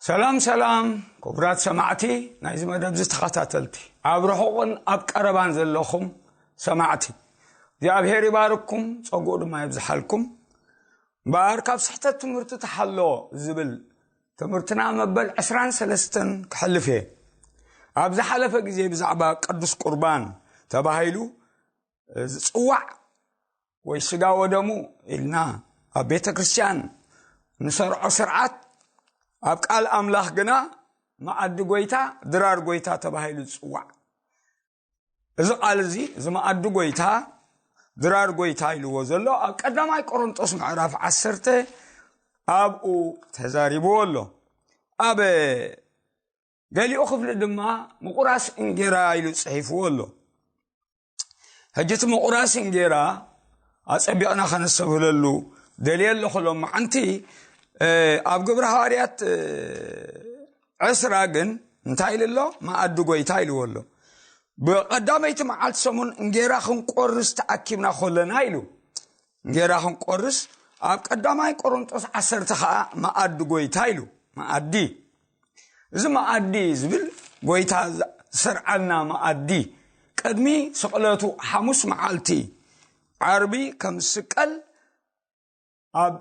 ሰላም ሰላም፣ ክቡራት ሰማዕቲ ናይዚ መደብ እዚ ተኸታተልቲ፣ ኣብ ርሑቕን ኣብ ቀረባን ዘለኹም ሰማዕቲ፣ እግዚኣብሔር ይባርኩም፣ ጸጉኡ ድማ ይብዝሓልኩም። እምበኣር ካብ ስሕተት ትምህርቲ ተሓሎ ዝብል ትምህርትና መበል ዕስራን ሰለስተን ክሕልፍ እየ። ኣብ ዝሓለፈ ግዜ ብዛዕባ ቅዱስ ቁርባን ተባሂሉ ዝጽዋዕ ወይ ስጋ ወደሙ ኢልና ኣብ ቤተ ክርስቲያን ንሰርዖ ስርዓት፣ ኣብ ቃል ኣምላኽ ግና መኣዲ ጎይታ፣ ድራር ጎይታ ተባሂሉ ዝጽዋዕ። እዚ ቃል እዚ፣ እዚ መኣዲ ጎይታ፣ ድራር ጎይታ ኢልዎ ዘሎ ኣብ ቀዳማይ ቆሮንጦስ ምዕራፍ ዓሰርተ ኣብኡ ተዛሪብዎ ኣሎ። ኣብ ገሊኡ ክፍሊ ድማ ምቑራስ እንጌራ ኢሉ ጽሒፍዎ ኣሎ። ሕጂ እቲ ምቑራስ እንጌራ ኣጸቢቕና ከነስተብህለሉ ደልየ ኣለኹ። ሎም መዓንቲ ኣብ ግብሪ ሃዋርያት ዕስራ ግን እንታይ ኢሉ ኣሎ? መኣዲ ጎይታ ኢልዎ ኣሎ። ብቐዳመይቲ መዓልቲ ሰሙን እንጌራ ክንቆርስ ተኣኪብና ኮለና ኢሉ። እንጌራ ክንቆርስ ኣብ ቀዳማይ ቆሮንጦስ ዓሰርተ ኸኣ መኣዲ ጎይታ ኢሉ። መኣዲ፣ እዚ መኣዲ ዝብል ጎይታ ዝሰርዓልና መኣዲ፣ ቅድሚ ስቕለቱ ሓሙስ መዓልቲ፣ ዓርቢ ከም ዝስቀል፣ ኣብ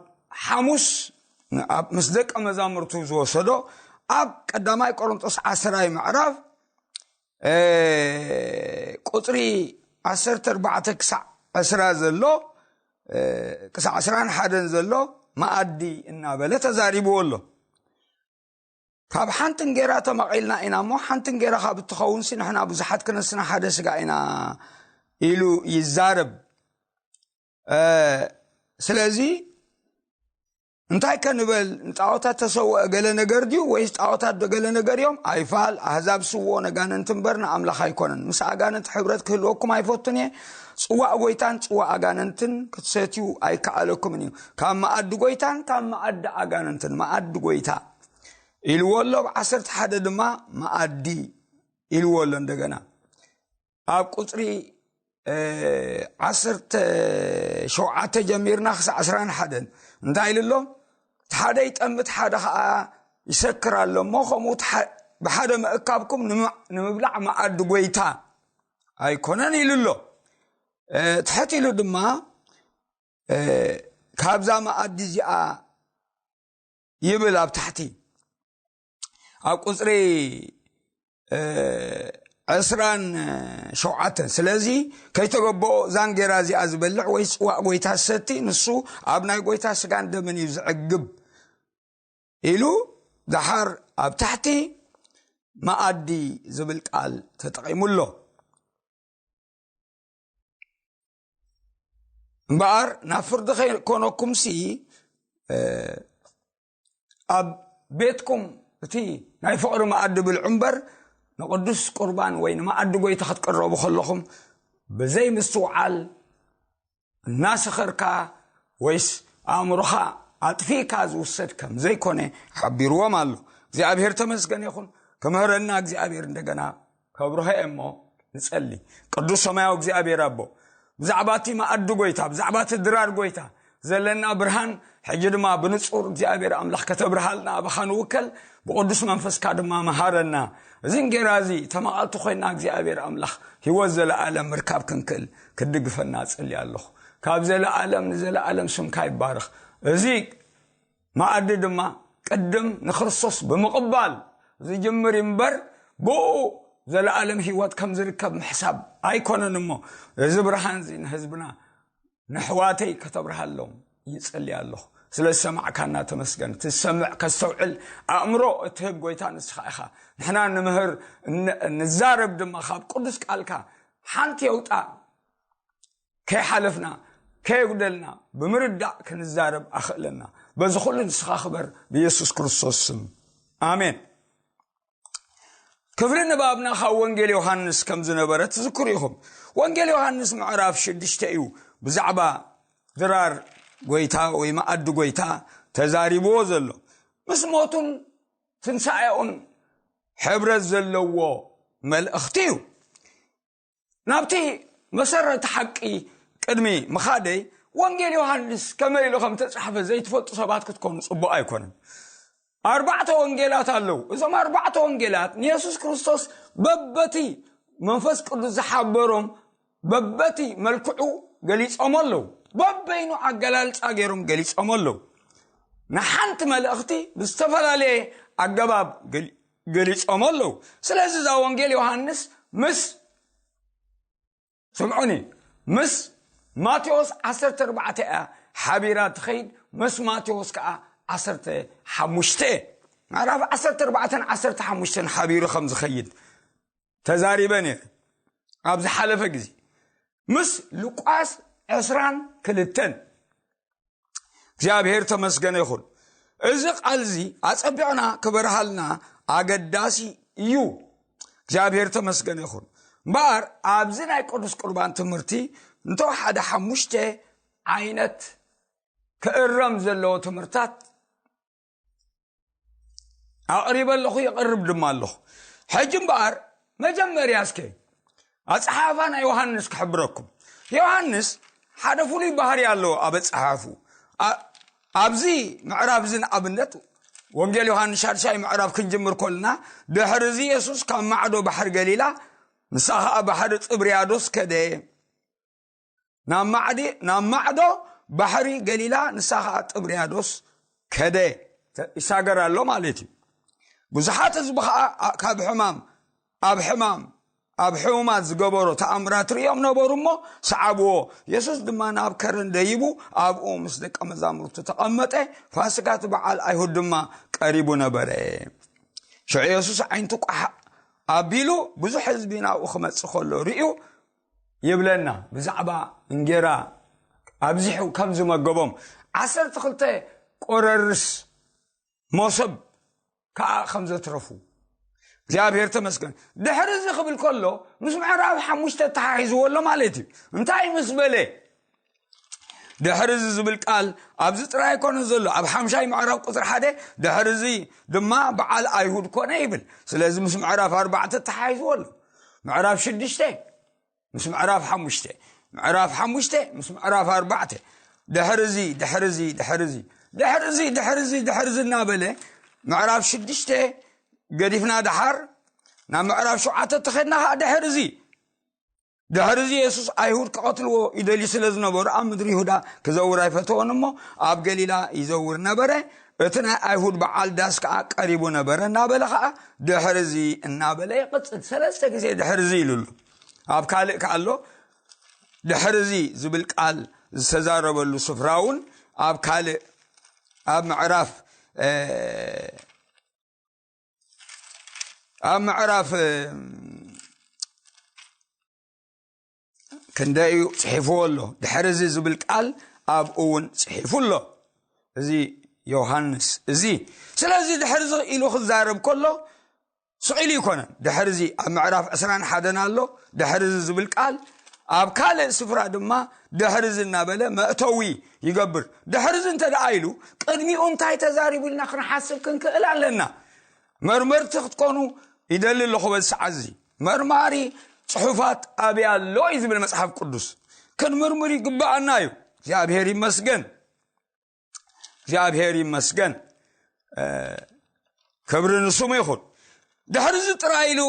ሓሙስ ኣብ ምስ ደቀ መዛሙርቱ ዝወሰዶ፣ ኣብ ቀዳማይ ቆሮንጦስ ዓስራይ ምዕራፍ ቁፅሪ ዓሰርተ ኣርባዕተ ክሳዕ ዕስራ ዘሎ፣ ክሳዕ ዕስራን ሓደን ዘሎ መኣዲ እናበለ ተዛሪብዎ ኣሎ። ካብ ሓንቲ እንጌራ ተመቒልና ኢና እሞ፣ ሓንቲ እንጌራ ካብ እትኸውንሲ ንሕና ብዙሓት ክነስና ሓደ ስጋ ኢና ኢሉ ይዛረብ። ስለዚ እንታይ ከንበል? ንጣዖታት ተሰውአ ገለ ነገር ድዩ ወይስ ጣዖታት ዶ ገለ ነገር እዮም? ኣይፋል፣ ኣህዛብ ስውኦ ነጋንንቲ እምበር ንኣምላኽ ኣይኮነን። ምስ ኣጋንንቲ ሕብረት ክህልወኩም ኣይፈቱን እየ። ጽዋእ ጎይታን ጽዋእ ኣጋንንትን ክትሰትዩ ኣይከኣለኩምን እዩ። ካብ መኣዲ ጎይታን ካብ መኣዲ ኣጋንንትን፣ መኣዲ ጎይታ ኢልዎ ኣሎ። ብ ዓሰርተ ሓደ ድማ መኣዲ ኢልዎ ኣሎ። እንደገና ኣብ ቁፅሪ ዓሰርተ ሸውዓተ ጀሚርና ክሳዕ ዕስራን ሓደን እንታይ ኢሉ ኣሎ? እቲ ሓደ ይጠምት፣ ሓደ ኸዓ ይሰክር ኣሎ እሞ፣ ከምኡ ብሓደ ምእካብኩም ንምብላዕ መኣዲ ጎይታ ኣይኮነን ኢሉ ኣሎ። ትሕት ኢሉ ድማ ካብዛ መኣዲ እዚኣ ይብል ኣብ ታሕቲ ኣብ ቁፅሪ ዕስራን ሸውዓተን፣ ስለዚ ከይተገበኦ ዛንጌራ እዚኣ ዝበልዕ ወይ ጽዋእ ጎይታ ዝሰቲ ንሱ ኣብ ናይ ጎይታ ስጋን ደምን እዩ ዝዕግብ ኢሉ ደሓር ኣብ ታሕቲ መኣዲ ዝብል ቃል ተጠቒሙ ኣሎ። እምበኣር ናብ ፍርዲ ከይኮነኩምሲ ኣብ ቤትኩም እቲ ናይ ፍቕሪ መኣዲ ብልዑ እምበር፣ ንቅዱስ ቁርባን ወይ ንመኣዲ ጎይታ ክትቅረቡ ከለኹም ብዘይ ምስትውዓል እናሰኸርካ ወይስ ኣእምሮኻ ኣጥፊእካ ዝውሰድ ከም ዘይኮነ ሓቢርዎም ኣሎ። እግዚኣብሔር ተመስገን ይኹን። ክምህረና እግዚኣብሔር እንደገና ከብርሆ እየ እሞ ንጸሊ። ቅዱስ ሰማያዊ እግዚኣብሔር ኣቦ፣ ብዛዕባ እቲ መኣዲ ጎይታ፣ ብዛዕባ እቲ ድራር ጎይታ ዘለና ብርሃን ሕጂ ድማ ብንጹር እግዚኣብሔር ኣምላኽ ከተብርሃልና ኣባኻ ንውከል። ብቅዱስ መንፈስካ ድማ መሃረና። እዚ እንጌራ እዚ ተመቓልቲ ኮይና እግዚኣብሔር ኣምላኽ ህይወት ዘለኣለም ምርካብ ክንክእል ክትድግፈና እጽሊ ኣለኹ። ካብ ዘለኣለም ንዘለኣለም ስምካ ይባረኽ። እዚ መኣዲ ድማ ቅድም ንክርስቶስ ብምቕባል ዝጅምር እምበር፣ ብኡ ዘለኣለም ህይወት ከም ዝርከብ ምሕሳብ ኣይኮነን እሞ፣ እዚ ብርሃን እዚ ንህዝብና፣ ንሕዋተይ ከተብርሃሎም ይጸሊ ኣለኹ። ስለ ዝሰማዕካና ተመስገን። ትሰምዕ ከስተውዕል ኣእምሮ እትህብ ጎይታ ንስኻ ኢኻ። ንሕና ንምህር፣ ን-፣ ንዛረብ ድማ ካብ ቅዱስ ቃልካ ሓንቲ የውጣ ከይሓለፍና፣ ከየጉደልና ብምርዳእ ክንዛረብ ኣኽእለና። በዚ ኩሉ ንስኻ ክበር፣ ብየሱስ ክርስቶስ ስም። ኣሜን። ክፍሊ ንባብና ካብ ወንጌል ዮሃንስ ከም ዝነበረ ትዝክሩ ኢኹም። ወንጌል ዮሃንስ ምዕራፍ ሽዱሽተ እዩ ብዛዕባ ድራር ጎይታ ወይ መኣዲ ጎይታ ተዛሪብዎ ዘሎ። ምስ ሞቱን ትንሳኤኡን ሕብረት ዘለዎ መልእኽቲ እዩ። ናብቲ መሰረቲ ሓቂ ቅድሚ ምኻደይ፣ ወንጌል ዮሃንስ ከመይ ኢሉ ከም ተጻሕፈ ዘይትፈልጡ ሰባት ክትኮኑ ጽቡቕ ኣይኮነን። ኣርባዕተ ወንጌላት ኣለዉ። እዞም ኣርባዕተ ወንጌላት ንየሱስ ክርስቶስ በበቲ መንፈስ ቅዱስ ዝሓበሮም በበቲ መልክዑ ገሊጾም ኣለዉ። በበይኑ ኣገላልጻ ገይሮም ገሊጾም ኣለዉ። ንሓንቲ መልእኽቲ ብዝተፈላለየ ኣገባብ ገሊ- ገሊጾም ኣለዉ። ስለዚ እዛ ወንጌል ዮሃንስ ምስ ስምዑኒ፣ ምስ ማቴዎስ ዓሰርተ ኣርባዕተ እያ ሓቢራ ትኸይድ፣ ምስ ማቴዎስ ከኣ ዓሰርተ ሓሙሽተ፣ ምዕራፍ ዓሰርተ ኣርባዕተን ዓሰርተ ሓሙሽተን ሓቢሩ ከም ዝኸይድ ተዛሪበ ነይረ ኣብ ዝሓለፈ ግዜ። ምስ ሉቃስ ዕስራን ክልተን። እግዚኣብሔር ተመስገነ ይኹን። እዚ ቃል እዚ ኣጸቢቕና ክበርሃልና ኣገዳሲ እዩ። እግዚኣብሔር ተመስገነ ይኹን። እምበኣር ኣብዚ ናይ ቅዱስ ቁርባን ትምህርቲ እንተወሓደ ሓሙሽተ ዓይነት ክእረም ዘለዎ ትምህርታት ኣቕሪበ ኣለኹ፣ ይቕርብ ድማ ኣለኹ። ሕጂ እምበኣር መጀመርያ እስከ ኣጸሓሕፋ ናይ ዮሃንስ ክሕብረኩም። ዮሃንስ ሓደ ፍሉይ ባህሪ ኣለዎ ኣብ ኣጸሓሕፉ። ኣ- ኣብዚ ምዕራፍ እዚ ንኣብነት ወንጌል ዮሃንስ ሻድሻይ ምዕራፍ ክንጅምር ከልና ድሕሪ እዚ የሱስ ካብ ማዕዶ ባሕሪ ገሊላ ንሳ ኸኣ ባሕሪ ጥብርያዶስ ከደ። ናብ ማዕዲ ናብ ማዕዶ ባሕሪ ገሊላ ንሳ ኸኣ ጥብርያዶስ ከደ። ይሳገር ኣሎ ማለት እዩ። ብዙሓት ህዝቢ ኸኣ ካብ ሕማም ኣብ ሕማም ኣብ ሕሙማት ዝገበሮ ተኣምራት ርእዮም ነበሩ እሞ ሰዓብዎ። የሱስ ድማ ናብ ከረን ደይቡ ኣብኡ ምስ ደቀ መዛሙርቱ ተቐመጠ። ፋሲካ እቲ በዓል ኣይሁድ ድማ ቀሪቡ ነበረ። ሽዑ የሱስ ዓይንቱ ቋሕ ኣቢሉ ብዙሕ ህዝቢ ናብኡ ክመጽእ ከሎ ርእዩ ይብለና። ብዛዕባ እንጌራ ኣብዚሑ ከም ዝመገቦም ዓሰርተ ክልተ ቆረርስ መሶብ ከኣ ከም ዘትረፉ እግዚኣብሔር ተመስገን። ድሕሪ እዚ ክብል ከሎ ምስ ምዕራፍ ሓሙሽተ ተሓሒዝዎ ኣሎ ማለት እዩ። እንታይ ምስ በለ ድሕሪ እዚ ዝብል ቃል ኣብዚ ጥራይ ኣይኮነ ዘሎ። ኣብ ሓምሻይ ምዕራፍ ቁፅሪ ሓደ ድሕሪ እዚ ድማ በዓል ኣይሁድ ኮነ ይብል። ስለዚ ምስ ምዕራፍ ኣርባዕተ ተሓሒዝዎ ኣሎ። ምዕራፍ ሽዱሽተ ምስ ምዕራፍ ሓሙሽተ፣ ምዕራፍ ሓሙሽተ ምስ ምዕራፍ ኣርባዕተ፣ ድሕሪ እዚ ድሕሪ እዚ ድሕሪ እዚ ድሕሪ እዚ ድሕሪ እዚ ድሕሪ እዚ እናበለ ምዕራፍ ሽዱሽተ ገዲፍና ደሓር ናብ ምዕራፍ ሸውዓተ ተኸድና ከዓ ድሕሪ እዚ ድሕሪ እዚ የሱስ ኣይሁድ ክቐትልዎ ይደልዩ ስለ ዝነበሩ ኣብ ምድሪ ይሁዳ ክዘውር ኣይፈተወን እሞ ኣብ ገሊላ ይዘውር ነበረ። እቲ ናይ ኣይሁድ በዓል ዳስ ከዓ ቀሪቡ ነበረ እናበለ ከዓ ድሕሪ እዚ እናበለ ይቕፅል። ሰለስተ ግዜ ድሕሪ እዚ ኢሉ ኣሎ። ኣብ ካልእ ከ ኣሎ። ድሕሪ እዚ ዝብል ቃል ዝተዛረበሉ ስፍራ እውን ኣብ ካልእ ኣብ ምዕራፍ ኣብ ምዕራፍ ክንደይ እዩ ጽሒፍዎ ኣሎ። ድሕሪ እዚ ዝብል ቃል ኣብኡ እውን ጽሒፉ ኣሎ። እዚ ዮሃንስ እዚ ስለዚ ድሕሪ እዚ ኢሉ ክዛረብ ከሎ ስቕ ኢሉ ይኮነን። ድሕሪ እዚ ኣብ ምዕራፍ ዕስራን ሓደን ኣሎ ድሕሪ እዚ ዝብል ቃል፣ ኣብ ካልእ ስፍራ ድማ ድሕሪ እዚ እናበለ መእተዊ ይገብር። ድሕሪ እዚ እንተ ደኣ ኢሉ ቅድሚኡ እንታይ ተዛሪቡ ኢልና ክንሓስብ ክንክእል ኣለና። መርመርቲ ክትኮኑ ይደሊ ኣለኹ በዚ ሰዓት እዚ። መርማሪ ጽሑፋት ኣበይ ኣሎ እዩ ዝብል መጽሓፍ ቅዱስ። ክንምርምር ይግብኣና እዩ። እግዚኣብሔር ይመስገን። እግዚኣብሔር ይመስገን። ክብሪ ንስሙ ይኹን። ድሕሪ እዚ ጥራይ ኢሉ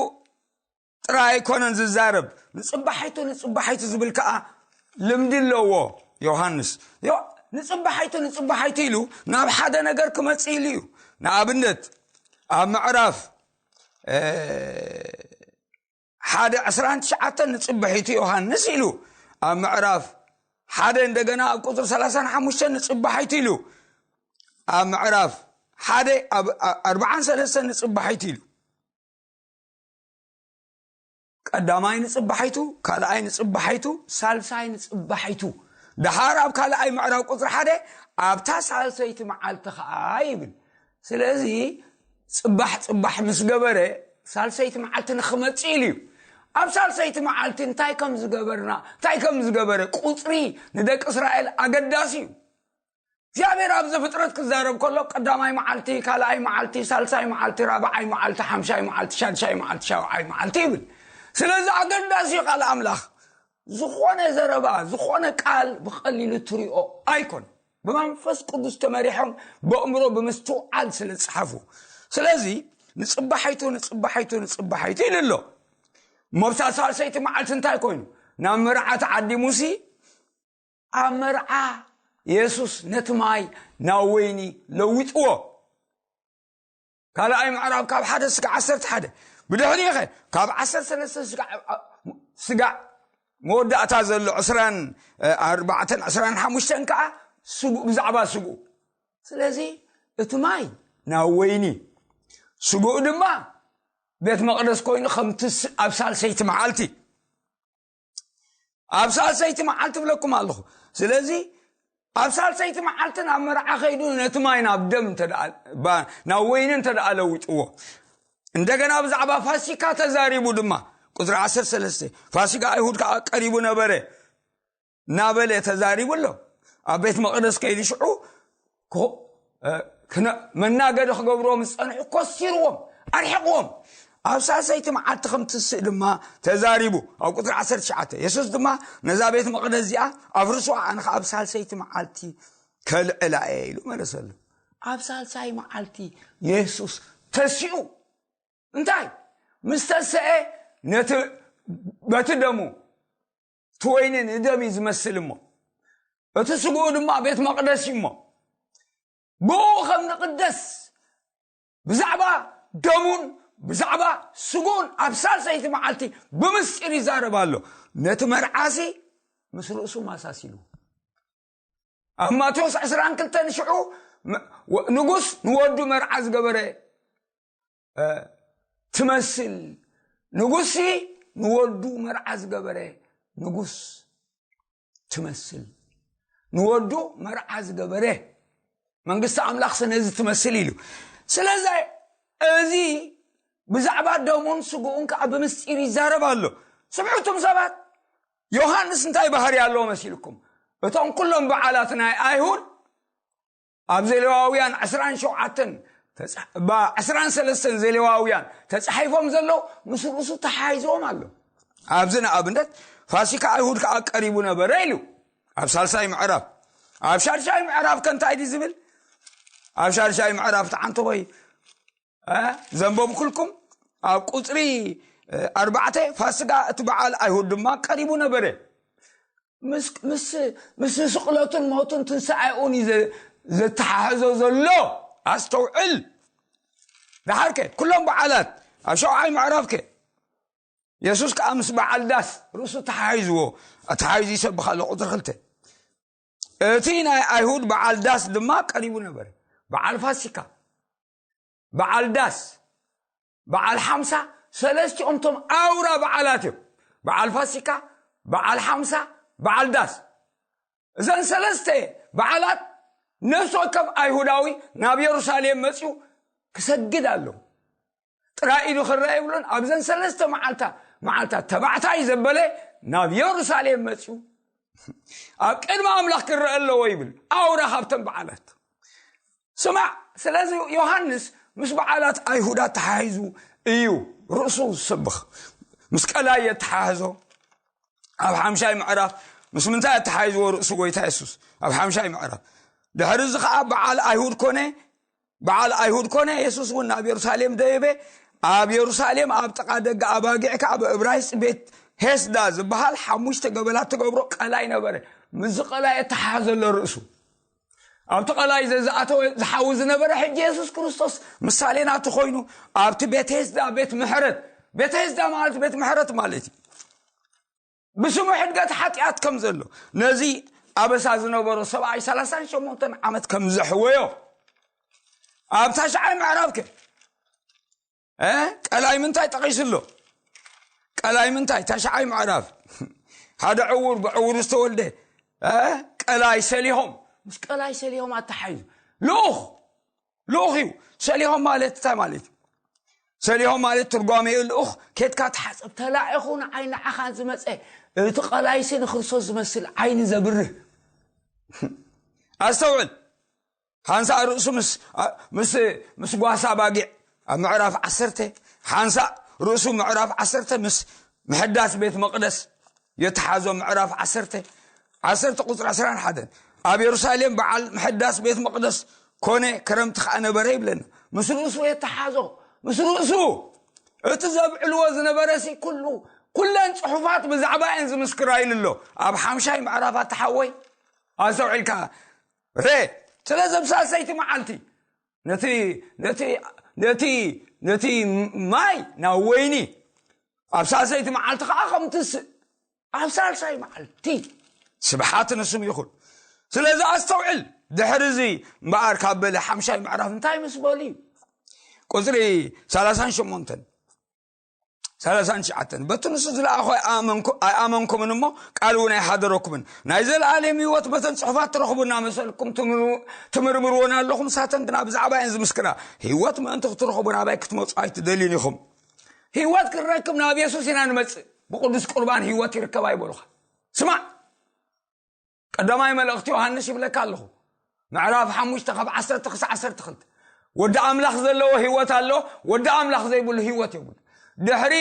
ጥራይ ኣይኮነን ዝዛረብ። ንጽባሒቱ ንጽባሒቱ ዝብል ከኣ ልምዲ ኣለዎ ዮሃንስ። ንጽባሒቱ ንጽባሒቱ ኢሉ ናብ ሓደ ነገር ክመጽእ ኢሉ እዩ። ንኣብነት ኣብ ምዕራፍ ሓደ ዕስራን ትሽዓተን ንጽባሒቱ ዮሃንስ ኢሉ፣ ኣብ ምዕራፍ ሓደ እንደገና ኣብ ቁፅሪ ሰላሳን ሓሙሽተን ንጽባሒቱ ኢሉ፣ ኣብ ምዕራፍ ሓደ ኣብ ኣርባዓን ሰለስተን ንጽባሒቱ ኢሉ። ቀዳማይ ንጽባሒቱ፣ ካልኣይ ንጽባሒቱ፣ ሳልሳይ ንጽባሒቱ። ደሓር ኣብ ካልኣይ ምዕራብ ቁጽሪ ሓደ ኣብታ ሳልሰይቲ መዓልቲ ኸኣ ይብል። ስለዚ ጽባሕ ጽባሕ ምስ ገበረ ሳልሰይቲ መዓልቲ ንኽመጽእ ኢሉ እዩ። ኣብ ሳልሰይቲ መዓልቲ እንታይ ከም ዝገበርና እንታይ ከም ዝገበረ ቁጽሪ ንደቂ እስራኤል ኣገዳሲ እዩ። እግዚኣብሔር ኣብ ዘፍጥረት ክዛረብ ከሎ ቀዳማይ መዓልቲ ካልኣይ መዓልቲ ሳልሳይ መዓልቲ ራብዓይ መዓልቲ ሓምሻይ መዓልቲ ሻድሻይ መዓልቲ ሻውዓይ መዓልቲ ይብል። ስለዚ ኣገዳሲ እዩ ቃል ኣምላኽ። ዝኾነ ዘረባ ዝኾነ ቃል ብቐሊሉ ትሪኦ ኣይኮን። ብመንፈስ ቅዱስ ተመሪሖም ብእምሮ ብምስትውዓል ስለ ዝጸሓፉ። ስለዚ ንጽባሒቱ ንጽባሒቱ ንጽባሒቱ ኢሉ ኣሎ። እሞ ኣብታ ሳልሰይቲ መዓልቲ እንታይ ኮይኑ? ናብ መርዓ ተዓዲሙሲ ኣብ መርዓ የሱስ ነቲ ማይ ናብ ወይኒ ለዊጥዎ። ካልኣይ ምዕራፍ ካብ ሓደ ስጋዕ ዓሰርተ ሓደ። ብድሕሪኡ ኸ ካብ ዓሰርተ ሰለስተ ስጋዕ፣ ስጋዕ መወዳእታ ዘሎ ዕስራን ኣርባዕተን ዕስራን ሓሙሽተን ከዓ ስጉ-፣ ብዛዕባ ስጉ። ስለዚ እቲ ማይ ናብ ወይኒ፣ ስጉኡ ድማ ቤት መቕደስ ኮይኑ ከም ትስ-፣ ኣብ ሳልሰይቲ መዓልቲ፣ ኣብ ሳልሰይቲ መዓልቲ እብለኩም ኣለኹ። ስለዚ ኣብ ሳልሰይቲ መዓልቲ ናብ መርዓ ከይዱ ነቲ ማይ ናብ ደም እንተ ደኣ፣ ባ-፣ ናብ ወይኒ እንተ ደኣ ለዊጥዎ፣ እንደገና ብዛዕባ ፋሲካ ተዛሪቡ ድማ፣ ቁጽሪ ዓሰርተ ሰለስተ፣ ፋሲካ ኣይሁድ ከኣ ቀሪቡ ነበረ እናበለ ተዛሪቡ ኣሎ። ኣብ ቤት መቕደስ ከይዱ ሽዑ ኮ-፣ እ፣ ክነ-፣ መናገዲ ክገብርዎም ዝጸንሑ ኮሲርዎም፣ ኣርሒቕዎም። ኣብ ሳልሰይቲ መዓልቲ ከም ትስእ ድማ ተዛሪቡ። ኣብ ቁጽሪ ዓሰርተ ትሽዓተ፣ የሱስ ድማ ነዛ ቤት መቕደስ እዚኣ ኣፍርስዋ፣ ኣነ ኸኣ ኣብ ሳልሰይቲ መዓልቲ ከልዕላ እየ ኢሉ መለሰሉ። ኣብ ሳልሳይ መዓልቲ የሱስ ተሲኡ። እንታይ? ምስ ተሰኤ ነቲ፣ በቲ ደሙ፣ እቲ ወይኒ ንደም እዩ ዝመስል እሞ፣ እቲ ስግኡ ድማ ቤት መቕደስ እዩ እሞ፣ ብኡ ከም ንቕደስ ብዛዕባ ደሙን ብዛዕባ ስግኡን ኣብ ሳልሰይቲ መዓልቲ ብምስጢር ይዛረብ ኣሎ። ነቲ መርዓሲ ምስ ርእሱ ማሳሲሉ። ኣብ ማቴዎስ ዕስራን ክልተን ሽዑ መ-፣ ወ-፣ ንጉስ ንወዱ መርዓ ዝገበረ፣ እ፣ ትመስል። ንጉስሲ ንወዱ መርዓ ዝገበረ ንጉስ ትመስል። ንወዱ መርዓ ዝገበረ መንግስቲ ኣምላኽሲ ነዚ ትመስል ኢሉ። ስለዚ እዚ ብዛዕባ ደሙን ስግኡን ከዓ ብምስጢር ይዛረብ ኣሎ። ስምዑ እቶም ሰባት፣ ዮሃንስ እንታይ ባህሪ ኣለዎ መሲልኩም? እቶም ኩሎም በዓላት ናይ ኣይሁድ ኣብ ዘሌዋውያን ዕስራን ሸውዓተን ተጻ-፣ ባ-፣ ዕስራን ሰለስተን ዘሌዋውያን ተጻሒፎም ዘለዉ ምስ ርእሱ ተሓሒዝዎም ኣሎ። ኣብዚ ንኣብነት ፋሲካ ኣይሁድ ከኣ ቀሪቡ ነበረ ኢሉ ኣብ ሳልሳይ ምዕራፍ። ኣብ ሻድሻይ ምዕራፍ ከ እንታይ ድዩ ዝብል? ኣብ ሻድሻይ ምዕራፍ ተዓንተኾይ እ፣ ዘንበብኩልኩም ኣብ ቁጽሪ፣ እ፣ ኣርባዕተ፣ ፋሲጋ እቲ በዓል ኣይሁድ ድማ ቀሪቡ ነበረ። ምስ፣ ምስ፣ ምስ ስቕለቱን ሞቱን ትንሳኤኡን እዩ ዘ-፣ ዘተሓሕዞ ዘሎ። ኣስተውዕል። ደሓርከ ኩሎም በዓላት ኣብ ሸውዓይ ምዕራፍከ የሱስ ከኣ ምስ በዓል ዳስ ርእሱ ተሓሒዝዎ፣ ተሓሒዙ ይሰብኽ ኣሎ። ቁጽሪ ክልተ፣ እቲ ናይ ኣይሁድ በዓል ዳስ ድማ ቀሪቡ ነበረ። በዓል ፋሲካ፣ በዓል ዳስ፣ በዓል ሓምሳ፣ ሰለስቲኦም እቶም ኣውራ በዓላት እዮም። በዓል ፋሲካ፣ በዓል ሓምሳ፣ በዓል ዳስ። እዘን ሰለስተ በዓላት ነፍሲ ወከፍ ኣይሁዳዊ ናብ የሩሳሌም መጺኡ ክሰግድ ኣለዎ። ጥራይ ኢዱ ክረአ የብሉን። ኣብዘን ሰለስተ መዓልታ-፣ መዓልታት ተባዕታይ ዘበለ ናብ የሩሳሌም መጺኡ ኣብ ቅድሚ ኣምላኽ ክረአ ኣለዎ ይብል። ኣውራ ካብተን በዓላት። ስማዕ፣ ስለዚ ዮሃንስ ምስ በዓላት ኣይሁድ ኣተሓሒዙ እዩ ርእሱ ዝስብኽ። ምስ ቀላይ የተሓሕዞ። ኣብ ሓምሻይ ምዕራፍ ምስ ምንታይ ኣተሓሒዝዎ ርእሱ ጎይታ የሱስ? ኣብ ሓምሻይ ምዕራፍ። ድሕሪ እዚ ኸዓ በዓል ኣይሁድ ኮነ፣ በዓል ኣይሁድ ኮነ፣ የሱስ እውን ናብ የሩሳሌም ደየበ። ኣብ የሩሳሌም ኣብ ጥቓ ደገ ኣባጊዕ ከኣ ብእብራይስጥ ቤት ሄስዳ ዝበሃል ሓሙሽተ ገበላት ትገብሮ ቀላይ ነበረ። ምስዚ ቀላይ ኣተሓሕዘ ኣሎ ርእሱ። ኣብቲ ቀላይ ዘ-፣ ዝኣተወ ዝሓዊ ዝነበረ ሕጂ የሱስ ክርስቶስ ምሳሌ ናቱ ኮይኑ ኣብቲ ቤት ሄስዳ ቤት ምሕረት፣ ቤት ሄስዳ ማለት ቤት ምሕረት ማለት እዩ። ብስሙ ሕድገት ሓጢኣት ከም ዘሎ፣ ነዚ ኣበሳ ዝነበሮ ሰብኣይ ሰላሳን ሸሞንተን ዓመት ከም ዘሕወዮ ኣብ ታሽዓይ ምዕራፍ ከ፣ እ፣ ቀላይ ምንታይ ጠቒሱ ኣሎ? ቀላይ ምንታይ? ታሽዓይ ምዕራፍ ሓደ ዕውር ብዕውር ዝተወልደ፣ እ፣ ቀላይ ሰሊሆም፣ ምስ ቀላይ ሰሊሆም ኣተሓይዙ። ልኡኽ፣ ልኡኽ እዩ። ሰሊሆም ማለት እንታይ ማለት እዩ? ሰሊሆም ማለት ትርጓሜኡ ልኡኽ፣ ኬድካ ተሓጸብ፣ ተላኢኹ ንዓይ ንዓኻ ዝመጸ፣ እቲ ቀላይሲ ንክርስቶስ ዝመስል ዓይኒ ዘብርህ። ኣስተውዕል። ሓንሳእ ርእሱ ምስ፣ ኣ-፣ ምስ፣ ምስ ጓሳ ባጊዕ ኣብ ምዕራፍ ዓሰርተ፣ ሓንሳእ ርእሱ ምዕራፍ ዓሰርተ ምስ ምሕዳስ ቤት መቕደስ የተሓዞ ምዕራፍ ዓሰርተ፣ ዓሰርተ ቁጽሪ ዕስራን ሓደን። ኣብ የሩሳሌም በዓል ምሕዳስ ቤት መቕደስ ኮነ፣ ክረምቲ ከኣ ነበረ ይብለና። ምስ ርእሱ የተሓዞ፣ ምስ ርእሱ እቲ ዘብዕልዎ ዝነበረ ሲ ኩሉ፣ ኩለን ጽሑፋት ብዛዕባ እየን ዝምስክራ ኢሉ ኣሎ። ኣብ ሓምሻይ ምዕራፍ ኣተሓወይ ኣስተውዒልካ ረ ስለዚ ኣብ ሳልሰይቲ መዓልቲ ነቲ ነቲ ነቲ ነቲ ማይ ናብ ወይኒ፣ ኣብ ሳልሰይቲ መዓልቲ ከዓ ከምቲ ስ- ኣብ ሳልሳይ መዓልቲ፣ ስብሓት ንስም ይኹን። ስለዚ ኣስተውዕል። ድሕሪ እዚ እምበኣር ካብ በለ ሓምሻይ ምዕራፍ እንታይ ምስ በሉ እዩ? ቁፅሪ ሰላሳን ሸሞንተን፣ ሰላሳን ትሽዓተን፣ በቲ ንሱ ዝለኣኾ ኣይኣመንኩ- ኣይኣመንኩምን እሞ፣ ቃል እውን ኣይሓደረኩምን። ናይ ዘለኣለም ህይወት በተን ጽሑፋት ትረኽቡ እናመሰልኩም ትምር- ትምርምርወን ኣለኹም። ንሳተን ግና ብዛዕባ እየን ዝምስክራ። ህይወት ምእንቲ ክትረኽቡ ናባይ ክትመጹ ኣይትደልዩን ኢኹም። ህይወት ክንረክብ ናብ የሱስ ኢና ንመጽእ። ብቅዱስ ቁርባን ህይወት ይርከብ ኣይበሉኻ። ስማዕ፣ ቀዳማይ መልእኽቲ ዮሃንስ ይብለካ ኣለኹ፣ ምዕራፍ ሓሙሽተ ካብ ዓሰርተ ክሳዕ ዓሰርተ ክልተ። ወዲ ኣምላኽ ዘለዎ ህይወት ኣሎ፣ ወዲ ኣምላኽ ዘይብሉ ህይወት የብሉ። ድሕሪ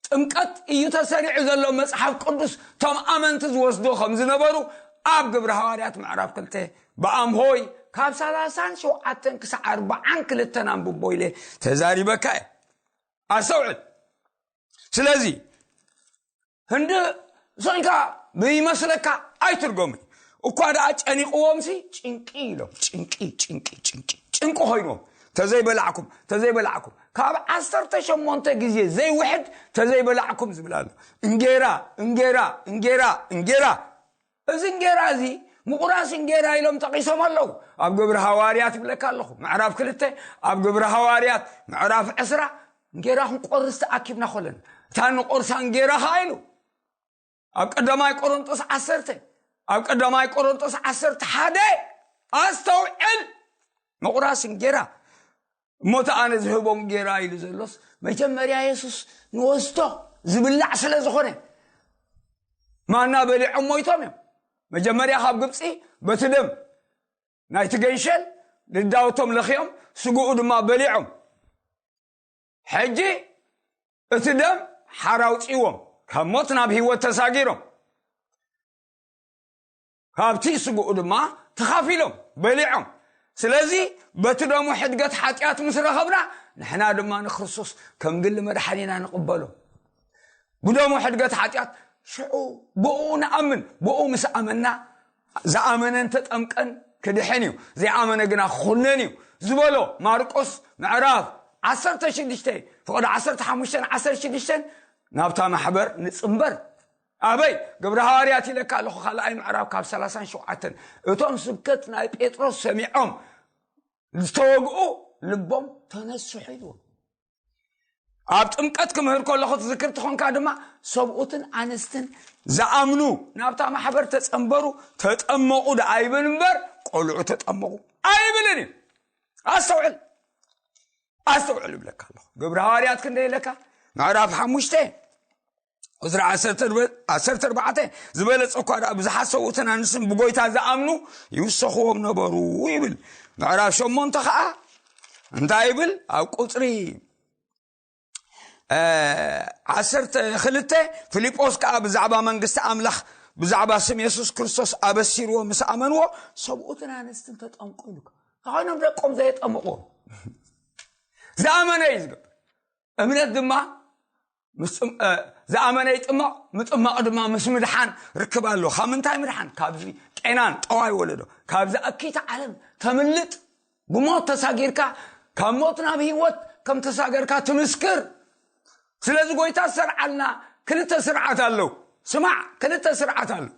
ጥምቀት እዩ ተሰሪዑ ዘሎ። መጽሓፍ ቅዱስ ቶም ኣመንቲ ዝወስዶ ከም ዝነበሩ ኣብ ግብሪ ሃዋርያት ምዕራፍ ክልተ ብኣምሆይ ካብ ሰላሳን ሸውዓተን ክሳዕ ኣርባዓን ክልተን ኣንብቦ ኢለ ተዛሪበካ እየ። ኣስተውዕል። ስለዚ ህንዲ ስኢንካ ብይመስለካ ኣይትርጎምን። እኳ ደኣ ጨኒቕዎም ሲ ጭንቂ ኢሎም፣ ጭንቂ ጭንቂ ጭንቂ ጭንቂ ኮይንዎም፣ ተዘይበላዕኩም፣ ተዘይበላዕኩም፣ ካብ ዓሰርተ ሸሞንተ ግዜ ዘይውሕድ ተዘይበላዕኩም ዝብል ኣሎ። እንጌራ፣ እንጌራ፣ እንጌራ፣ እንጌራ። እዚ እንጌራ እዚ ምቑራስ እንጌራ ኢሎም ጠቒሶም ኣለዉ። ኣብ ግብሪ ሃዋርያት ይብለካ ኣለኹ፣ ምዕራፍ ክልተ፣ ኣብ ግብሪ ሃዋርያት ምዕራፍ ዕስራ፣ እንጌራ ክንቆርስ ተኣኪብና ኮለን፣ እታ ንቆርሳ እንጌራ ኸዓ ኢሉ ኣብ ቀዳማይ ቆሮንጦስ ዓሰርተ፣ ኣብ ቀዳማይ ቆሮንጦስ ዓሰርተ ሓደ፣ ኣስተውዕል። ምቑራስ እንጌራ፣ እሞ እቲ ኣነ ዝህቦም እንጌራ ኢሉ ዘሎስ መጀመርያ የሱስ ንወስዶ ዝብላዕ ስለ ዝኾነ፣ ማና በሊዖም ሞይቶም እዮም። መጀመርያ ካብ ግብፂ በቲ ደም ናይቲ ገንሸል ልዳውቶም ለኽዮም፣ ስግኡ ድማ በሊዖም። ሕጂ እቲ ደም ሓር ኣውፅዎም፣ ካብ ሞት ናብ ህይወት ተሳጊሮም፣ ካብቲ ስግኡ ድማ ተኻፊሎም በሊዖም። ስለዚ በቲ ደሙ ሕድገት ሓጢኣት ምስ ረኸብና፣ ንሕና ድማ ንክርስቶስ ከም ግሊ መድሓኒና ንቕበሎ። ብደሙ ሕድገት ሓጢኣት ሽዑ ብኡ ንኣምን። ብኡ ምስ ኣመና፣ ዝኣመነን ተጠምቀን ክድሕን እዩ፣ ዘይኣመነ ግና ክኹነን እዩ ዝበሎ ማርቆስ ምዕራፍ ዓሰርተ ሽዱሽተ፣ ፍቕዲ ዓሰርተ ሓሙሽተን ዓሰርተ ሽዱሽተን። ናብታ ማሕበር ንጽንበር። ኣበይ? ግብሪ ሃዋርያት ኢለካ ኣለኹ፣ ካልኣይ ምዕራፍ ካብ ሰላሳን ሸውዓተን። እቶም ስብከት ናይ ጴጥሮስ ሰሚዖም ዝተወግኡ ልቦም ተነስሑ ኢልዎም። ኣብ ጥምቀት ክምህር ከለኹ ትዝክር ትኾንካ ድማ፣ ሰብኡትን ኣንስትን ዝኣምኑ ናብታ ማሕበር ተጸንበሩ፣ ተጠመቑ ደኣ ይብል እምበር፣ ቆልዑ ተጠመቑ ኣይብልን እዩ። ኣስተውዕል፣ ኣስተውዕል እብለካ ኣለኹ። ግብሪ ሃዋርያት ክንደይ ኢለካ? ምዕራፍ ሓሙሽተ ቁጽሪ ዓሰርተ ኣርባዕተ፣ ዝበለጸ እኳ ደኣ ብዙሓት ሰብኡትን ኣንስትን ብጎይታ ዝኣምኑ ይውሰኽዎም ነበሩ ይብል። ምዕራፍ ሸሞንተ ኸኣ እንታይ ይብል? ኣብ ቁጽሪ፣ እ፣ ዓሰርተ ክልተ፣ ፊልጶስ ከኣ ብዛዕባ መንግስቲ ኣምላኽ፣ ብዛዕባ ስም የሱስ ክርስቶስ ኣበሲርዎ ምስ ኣመንዎ፣ ሰብኡትን ኣንስትን ተጠምቁ ኢሉ። እንታይ ኮይኖም ደቆም ዘየጠምቁ? ዝኣመነ እዩ ዝገብር። እምነት ድማ ምስ ጥም-፣ እ፣ ዝኣመነ ይጥመቕ፣ ምጥማቕ ድማ ምስ ምድሓን ርክብ ኣለዎ። ካብ ምንታይ ምድሓን? ካብዚ ቄናን ጠዋይ ወለዶ፣ ካብዚ ኣኪት ዓለም ተምልጥ፣ ብሞት ተሳጊርካ፣ ካብ ሞት ናብ ህይወት ከም ተሳገርካ ትምስክር። ስለዚ ጎይታ ዝሰርዓልና ክልተ ስርዓት ኣለዉ። ስማዕ፣ ክልተ ስርዓት ኣለዉ።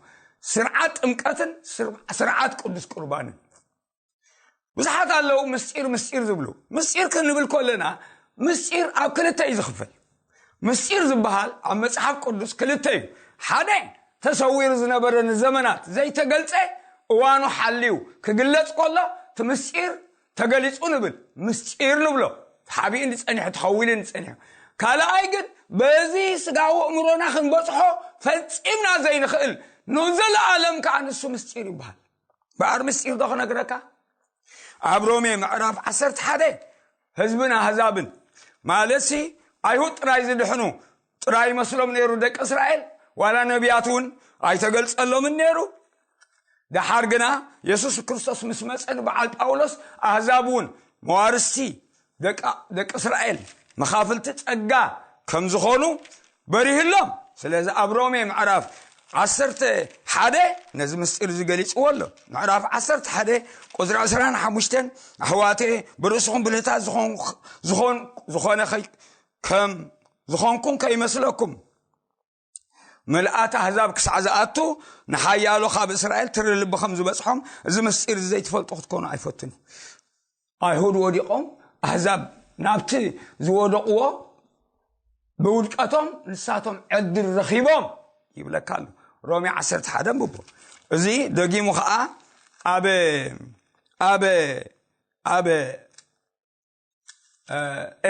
ስርዓት ጥምቀትን ስር-፣ ስርዓት ቅዱስ ቁርባንን። ብዙሓት ኣለዉ ምስጢር ምስጢር ዝብሉ። ምስጢር ክንብል ከለና ምስጢር ኣብ ክልተ እዩ ዝኽፈል። ምስጢር ዝበሃል ኣብ መጽሓፍ ቅዱስ ክልተ እዩ። ሓደ ተሰዊሩ ዝነበረ ንዘመናት ዘይተገልጸ እዋኑ ሓልዩ ክግለጽ ከሎ እቲ ምስጢር ተገሊጹ ንብል፣ ምስጢር ንብሎ። ተሓቢኡ እንዲ ጸኒሑ፣ ተኸዊሉ እንዲ ጸኒሑ። ካልኣይ ግን በዚ ስጋዊ እምሮና ክንበጽሖ ፈጺምና ዘይንኽእል ንዘለኣለም ከኣ ንሱ ምስጢር ይበሃል። በኣር ምስጢር ዶ ክነግረካ? ኣብ ሮሜ ምዕራፍ ዓሰርተ ሓደ ህዝብን ኣህዛብን ማለትሲ ኣይሁድ ጥራይ ዝድሕኑ ጥራይ ይመስሎም ነይሩ ደቂ እስራኤል፣ ዋላ ነቢያት እውን ኣይተገልጸሎምን ነይሩ። ደሓር ግና የሱስ ክርስቶስ ምስ መጸ፣ ንበዓል ጳውሎስ ኣህዛብ እውን መዋርስቲ ደቂ እስራኤል መኻፍልቲ ጸጋ ከም ዝኾኑ በሪህሎም። ስለዚ ኣብ ሮሜ ምዕራፍ ዓሰርተ ሓደ ነዚ ምስጢር እዚ ገሊጽዎ ኣሎ። ምዕራፍ ዓሰርተ ሓደ ቁጽሪ ዕስራን ሓሙሽተን፣ ኣሕዋቴ፣ ብርእስኹም ብልህታት ዝኾነ ዝኾነ ከም ዝኾንኩም ከይመስለኩም፣ ምልኣት ኣህዛብ ክሳዕ ዝኣቱ፣ ንሓያሎ ካብ እስራኤል ትሪ ልቢ ከም ዝበጽሖም፣ እዚ ምስጢር እዚ ዘይትፈልጡ ክትኮኑ ኣይፈትኑ። ኣይሁድ ወዲቖም፣ ኣህዛብ ናብቲ ዝወደቕዎ ብውድቀቶም ንሳቶም ዕድል ረኺቦም ይብለካ ኣሎ። ሮሜ ዓሰርተ ሓደ ኣንብቦ። እዚ ደጊሙ ኸዓ ኣብ ኣብ ኣብ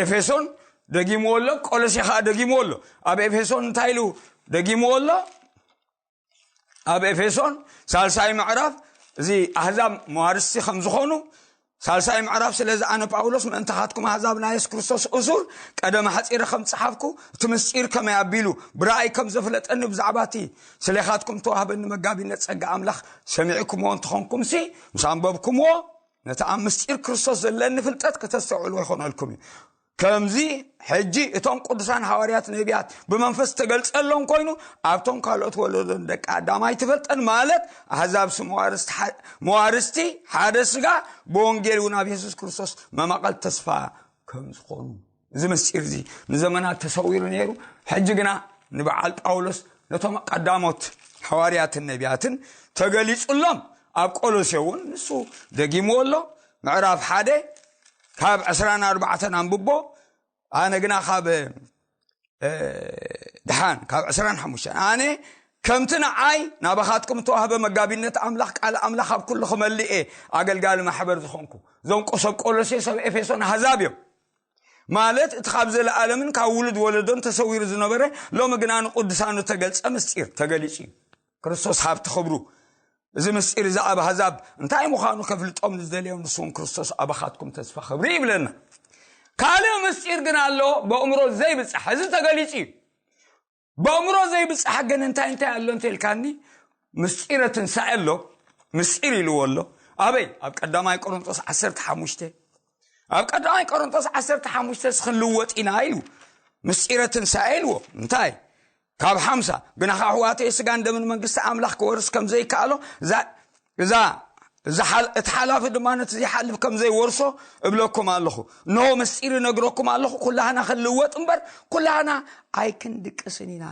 ኤፌሶን ደጊምዎ ኣሎ። ቆሎሴ ከዓ ደጊምዎ ኣሎ። ኣብ ኤፌሶን እንታይ ኢሉ ደጊምዎ ኣሎ? ኣብ ኤፌሶን ሳልሳይ ምዕራፍ፣ እዚ ኣህዛብ መዋርስቲ ከም ዝኾኑ ሳልሳይ ምዕራፍ፣ ስለዚ ኣነ ጳውሎስ ምእንታኻትኩም ኣህዛብ ናይ የሱስ ክርስቶስ እሱር ቀደም ሓፂረ ከም ዝፀሓፍኩ፣ እቲ ምስጢር ከመይ ኣቢሉ ብራእይ ከም ዘፍለጠኒ፣ ብዛዕባ እቲ ስሌኻትኩም ተዋህበኒ መጋቢነት ጸጋ ኣምላኽ ሰሚዕኩምዎ እንተኾንኩምሲ፣ ምስ ኣንበብኩምዎ፣ ነቲ ኣብ ምስጢር ክርስቶስ ዘለኒ ፍልጠት ከተስተውዕልዎ ይኾነልኩም እዩ። ከምዚ ሕጂ እቶም ቅዱሳን ሃዋርያት ነቢያት ብመንፈስ ተገልጸሎም ኮይኑ፣ ኣብቶም ካልኦት ወለዶን ደቂ ኣዳም ኣይትፈልጠን፣ ማለት ኣህዛብ ስ መዋርስቲ መዋርስቲ ሓደ ስጋ፣ ብወንጌል እውን ኣብ የሱስ ክርስቶስ መማቐል ተስፋ ከም ዝኾኑ፣ እዚ ምስጢር እዚ ንዘመናት ተሰዊሩ ነይሩ። ሕጂ ግና ንበዓል ጳውሎስ፣ ነቶም ቀዳሞት ሃዋርያትን ነቢያትን ተገሊጹሎም። ኣብ ቆሎሴ እውን ንሱ ደጊምዎ ኣሎ። ምዕራፍ ሓደ ካብ ዕስራን ኣርባዕተን ኣንብቦ። ኣነ ግና ካብ፣ እ፣ ደሓን ካብ ዕስራን ሓሙሽተን፣ ኣነ ከምቲ ንዓይ ናባኻትኩም እተዋህበ መጋቢነት ኣምላኽ፣ ቃል ኣምላኽ ኣብ ኩሉ ክመልእ እየ ኣገልጋሊ ማሕበር ዝኾንኩ። እዞም ቆ-፣ ሰብ ቆሎሴ፣ ሰብ ኤፌሶን ኣህዛብ እዮም። ማለት እቲ ካብ ዘለኣለምን ካብ ውሉድ ወለዶን ተሰዊሩ ዝነበረ፣ ሎሚ ግና ንቅዱሳኑ ተገልጸ ምስጢር ተገሊጹ እዩ። ክርስቶስ ሃብቲ ክብሩ፣ እዚ ምስጢር እዚ ኣብ ኣህዛብ እንታይ ምዃኑ ከፍልጦም ንዝደልዮም፣ ንሱ እውን ክርስቶስ ኣባኻትኩም ተስፋ ክብሪ ይብለና። ካልእ ምስጢር ግን ኣሎ፣ በእምሮ ዘይብጻሕ። እዚ ተገሊጹ እዩ። በእምሮ ዘይብጻሕ ግን እንታይ እንታይ ኣሎ እንተ ኢልካኒ፣ ምስጢረ ትንሳኤ ኣሎ። ምስጢር ኢልዎ ኣሎ። ኣበይ? ኣብ ቀዳማይ ቆሮንቶስ ዓሰርተ ሓሙሽተ። ኣብ ቀዳማይ ቆሮንቶስ ዓሰርተ ሓሙሽተ ክንልወጥ ኢና ኢሉ ምስጢረ ትንሳኤ ኢልዎ። እንታይ? ካብ ሓምሳ፣ ግናኻ ኣሕዋተይ፣ ስጋን ደምን መንግስቲ ኣምላኽ ክወርስ ከም ዘይከኣሎ፣ እዛ፣ እዛ፣ እዛ ሓል-፣ እቲ ሓላፊ ድማ ነቲ ዘይሓልፍ ከም ዘይወርሶ እብለኩም ኣለኹ። እንሆ፣ ምስጢር እነግረኩም ኣለኹ፣ ኩላህና ክንልወጥ እምበር፣ ኩላህና ኣይክንድቅስን ኢና።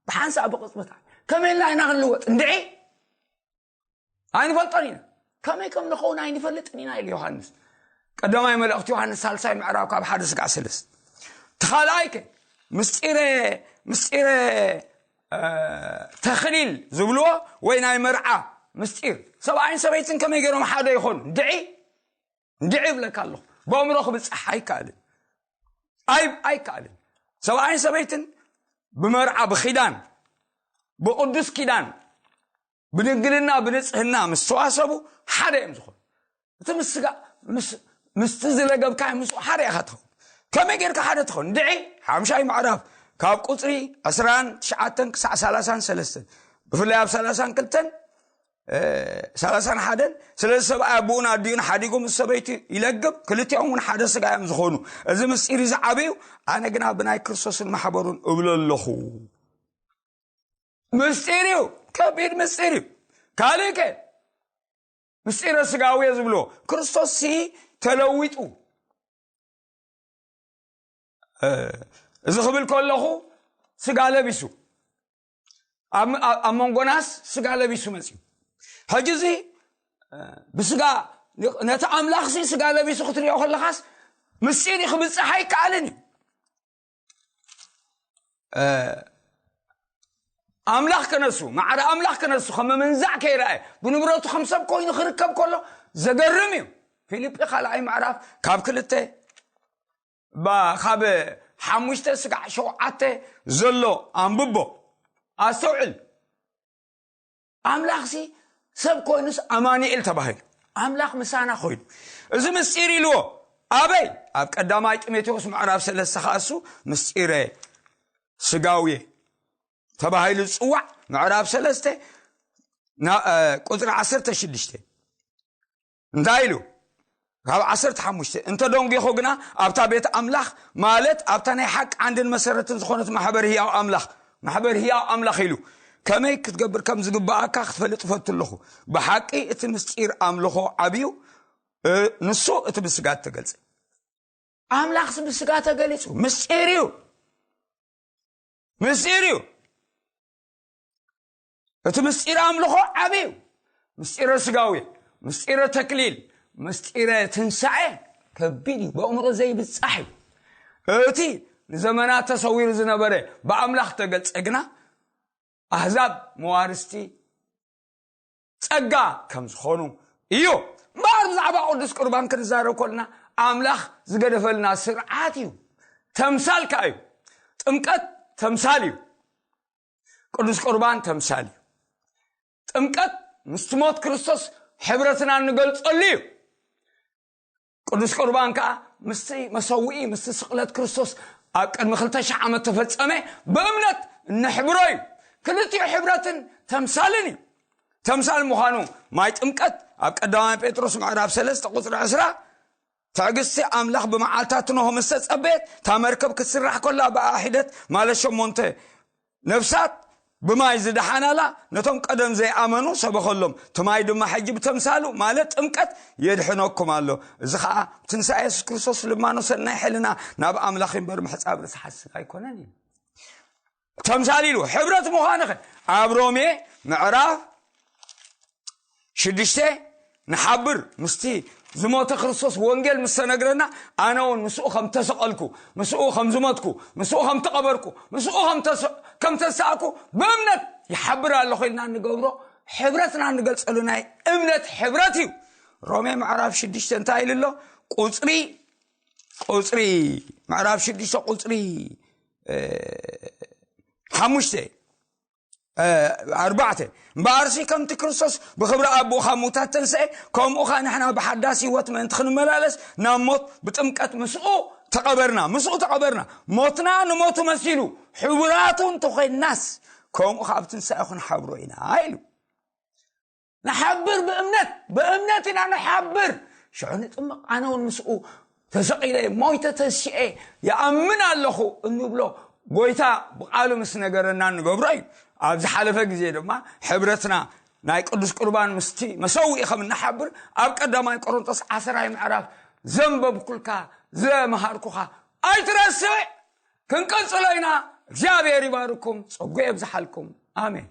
ብሓንሳእ ብቕጽበት ከመይ ኢልና ኢና ክንልወጥ? እንድዒ ኣይንፈልጦን ኢና። ከመይ ከም ንኸውን ኣይንፈልጥን ኢና ኢሉ ዮሃንስ። ቀዳማይ መልእኽቲ ዮሃንስ ሳልሳይ ምዕራፍ ካብ ሓደ ስጋዕ ሰለስተ። እቲ ካልኣይ ከ ምስጢረ፣ ምስጢረ፣ እ፣ ተኽሊል ዝብልዎ ወይ ናይ መርዓ ምስጢር፣ ሰብኣይን ሰበይትን ከመይ ገይሮም ሓደ ይኾኑ? እንድዒ፣ እንድዒ ይብለካ ኣለኹ። ብኣእምሮ ክብጻሕ ኣይከኣልን። ኣይ-፣ ኣይከኣልን። ሰብኣይን ሰበይትን ብመርዓ፣ ብኪዳን፣ ብቅዱስ ኪዳን፣ ብድንግልና፣ ብንጽህና ምስ ተዋሰቡ ሓደ እዮም ዝኾኑ። እቲ ምስ ስጋ፣ ምስ፣ ምስቲ ዝለገብካ ምስኡ ሓደ ኢኻ ትኸውን። ከመይ ጌርካ ሓደ ትኸውን? እንድዒ፣ ሓምሻይ ምዕራፍ ካብ ቁጽሪ ዕስራን ትሽዓተን ክሳዕ ሰላሳን ሰለስተን፣ ብፍላይ ኣብ ሰላሳን ክልተን፣ እ፣ ሰላሳን ሓደን፣ ስለዚ ሰብኣይ ኣቦኡን ኣዲኡን ሓዲጉ ምስ ሰበይቱ ይለግብ፣ ክልቲኦም እውን ሓደ ስጋ እዮም ዝኾኑ። እዚ ምስጢር እዚ ዓብዩ፣ ኣነ ግና ብናይ ክርስቶስን ማሕበሩን እብሎ ኣለኹ። ምስጢር እዩ፣ ከቢድ ምስጢር እዩ። ካልእ ከ? ምስጢረ ስጋዊ ዝብሎ፣ ክርስቶስ ሲ ተለዊጡ። እ፣ እዚ ክብል ከለኹ ስጋ ለቢሱ፣ ኣብ፣ ኣብ፣ ኣብ መንጎናስ ስጋ ለቢሱ መጽዩ። ሕጂ እዚ፣ እ፣ ብስጋ፣ ነቲ ኣምላኽ ሲ ስጋ ለቢሱ ክትሪኦ ከለኻስ ምስጢር እዩ፣ ክብጽሕ ኣይከኣልን እዩ። እ፣ ኣምላኽ ክነሱ፣ ማዕረ ኣምላኽ ክነሱ ከም ምምንዛዕ ከይረኣየ፣ ብንብረቱ ከም ሰብ ኮይኑ ክርከብ ከሎ ዘገርም እዩ። ፊልጲ ካልኣይ ምዕራፍ ካብ ክልተ፣ ባ-፣ ካብ ሓሙሽተ ስጋዕ ሸውዓተ ዘሎ ኣንብቦ። ኣስተውዕል። ኣምላኽሲ ሰብ ኮይኑስ ኣማኑኤል ተባሂሉ። ኣምላኽ ምሳና ኮይኑ። እዚ ምስጢር ኢልዎ። ኣበይ? ኣብ ቀዳማይ ጢሞቴዎስ ምዕራፍ ሰለስተ ከኣ እሱ ምስጢረ ስጋዊ ተባሂሉ ዝጽዋዕ ምዕራፍ ሰለስተ ቁፅሪ ዓሰርተ ሽዱሽተ እንታይ ኢሉ? ካብ ዓሰርተ ሓሙሽተ፣ "እንተ ደንጊኹ ግና ኣብታ ቤት ኣምላኽ፣ ማለት ኣብታ ናይ ሓቂ ዓንድን መሰረትን ዝኾነት ማሕበር ህያው ኣምላኽ፣ ማሕበር ህያው ኣምላኽ ኢሉ ከመይ ክትገብር ከም ዝግባኣካ ክትፈልጥ እፈቱ ኣለኹ። ብሓቂ እቲ ምስጢር ኣምልኾ ዓብዩ፣ እ፣ ንሱ እቲ ብስጋ ተገልጸ።" ኣምላኽ ብስጋ ተገሊጹ። ምስጢር እዩ። ምስጢር እዩ። እቲ ምስጢር ኣምልኾ ዓብዩ። ምስጢረ ስጋዊ፣ ምስጢረ ተክሊል፣ ምስጢረ ትንሳኤ ከቢድ እዩ። ብኣእምሮ ዘይብጻሕ እዩ። እቲ ንዘመናት ተሰዊሩ ዝነበረ ብኣምላኽ ተገልጸ ግና ኣህዛብ መዋርስቲ ጸጋ ከም ዝኾኑ እዩ። እምበኣር ብዛዕባ ቅዱስ ቁርባን ክንዛረብ ከለና ኣምላኽ ዝገደፈልና ስርዓት እዩ። ተምሳል ከኣ እዩ። ጥምቀት ተምሳል እዩ። ቅዱስ ቁርባን ተምሳል እዩ። ጥምቀት ምስቲ ሞት ክርስቶስ ሕብረትና እንገልጸሉ እዩ። ቅዱስ ቁርባን ከኣ ምስቲ መሰውኢ፣ ምስቲ ስቕለት ክርስቶስ ኣብ ቅድሚ ክልተ ሽሕ ዓመት ተፈጸመ ብእምነት እነሕብሮ እዩ። ክልቲኡ ሕብረትን ተምሳልን እዩ። ተምሳል ምዃኑ ማይ ጥምቀት ኣብ ቀዳማይ ጴጥሮስ ምዕራፍ ሰለስተ ቁጽሪ ዕስራ፣ "ትዕግስቲ ኣምላኽ ብመዓልታት ኖህ ምስ ተጸበየት፣ እታ መርከብ ክትስራሕ ከላ ብኣ ሒደት ማለት ሸሞንተ ነፍሳት ብማይ ዝደሓናላ ነቶም ቀደም ዘይኣመኑ ሰበኸሎም። እቲ ማይ ድማ ሕጂ ብተምሳሉ ማለት ጥምቀት የድሕነኩም ኣሎ። እዚ ኸኣ ትንሳኤ የሱስ ክርስቶስ ልማኖ ሰናይ ሕልና ናብ ኣምላኽ እምበር ምሕጻብ ርእሲ ሓስብ ኣይኮነን" እዩ። ተምሳል ኢሉ ሕብረት ምዃንኸ ኣብ ሮሜ ምዕራፍ ሽዱሽተ ንሓብር ምስቲ ዝሞተ ክርስቶስ ወንጌል ምስ ተነግረና፣ ኣነ እውን ምስኡ ከም ተሰቐልኩ፣ ምስኡ ከም ዝሞትኩ፣ ምስኡ ከም ተቐበርኩ፣ ምስኡ ከም ተስ-፣ ከም ተንሳእኩ ብእምነት ይሓብር ኣለኹ ኢልና እንገብሮ ሕብረትና እንገልጸሉ ናይ እምነት ሕብረት እዩ። ሮሜ ምዕራፍ ሽዱሽተ እንታይ ኢሉ ኣሎ? ቁጽሪ፣ ቁጽሪ፣ ምዕራፍ ሽዱሽተ ቁጽሪ፣ እ፣ ሓሙሽተ፣ እ፣ ኣርባዕተ፣ "እምበኣርሲ ከምቲ ክርስቶስ ብኽብሪ ኣቦኡ ካብ ሙታት ተንስኤ፣ ከምኡ ኸኣ ንሕና ብሓዳስ ህይወት ምእንቲ ክንመላለስ ናብ ሞት ብጥምቀት ምስኡ ተቐበርና፣ ምስኡ ተቐበርና። ሞትና ንሞቱ መሲሉ ሕቡራቱ እንተኾይንናስ፣ ከምኡ ኸኣ ኣብ ትንሳኤ ክንሓብሮ ኢና" ኢሉ። ንሓብር ብእምነት፣ ብእምነት ኢና ንሓብር። ሽዑ ንጥምቕ፣ ኣነ እውን ምስኡ ተሰቒለ፣ ሞይተ፣ ተንሲኤ፣ ይኣምን ኣለኹ እንብሎ ጎይታ ብቓሉ ምስ ነገረና እንገብሮ እዩ። ኣብ ዝሓለፈ ግዜ ድማ ሕብረትና ናይ ቅዱስ ቁርባን ምስቲ መሰውኢ ከም እንሓብር ኣብ ቀዳማይ ቆሮንቶስ ዓሰርተ ምዕራፍ ዘንበብኩልካ፣ ዘመሃርኩኻ ኣይትረስዕ። ክንቅጽሎ ኢና። እግዚኣብሔር ይባርኩም፣ ጸጉ የብዝሓልኩም። ኣሜን።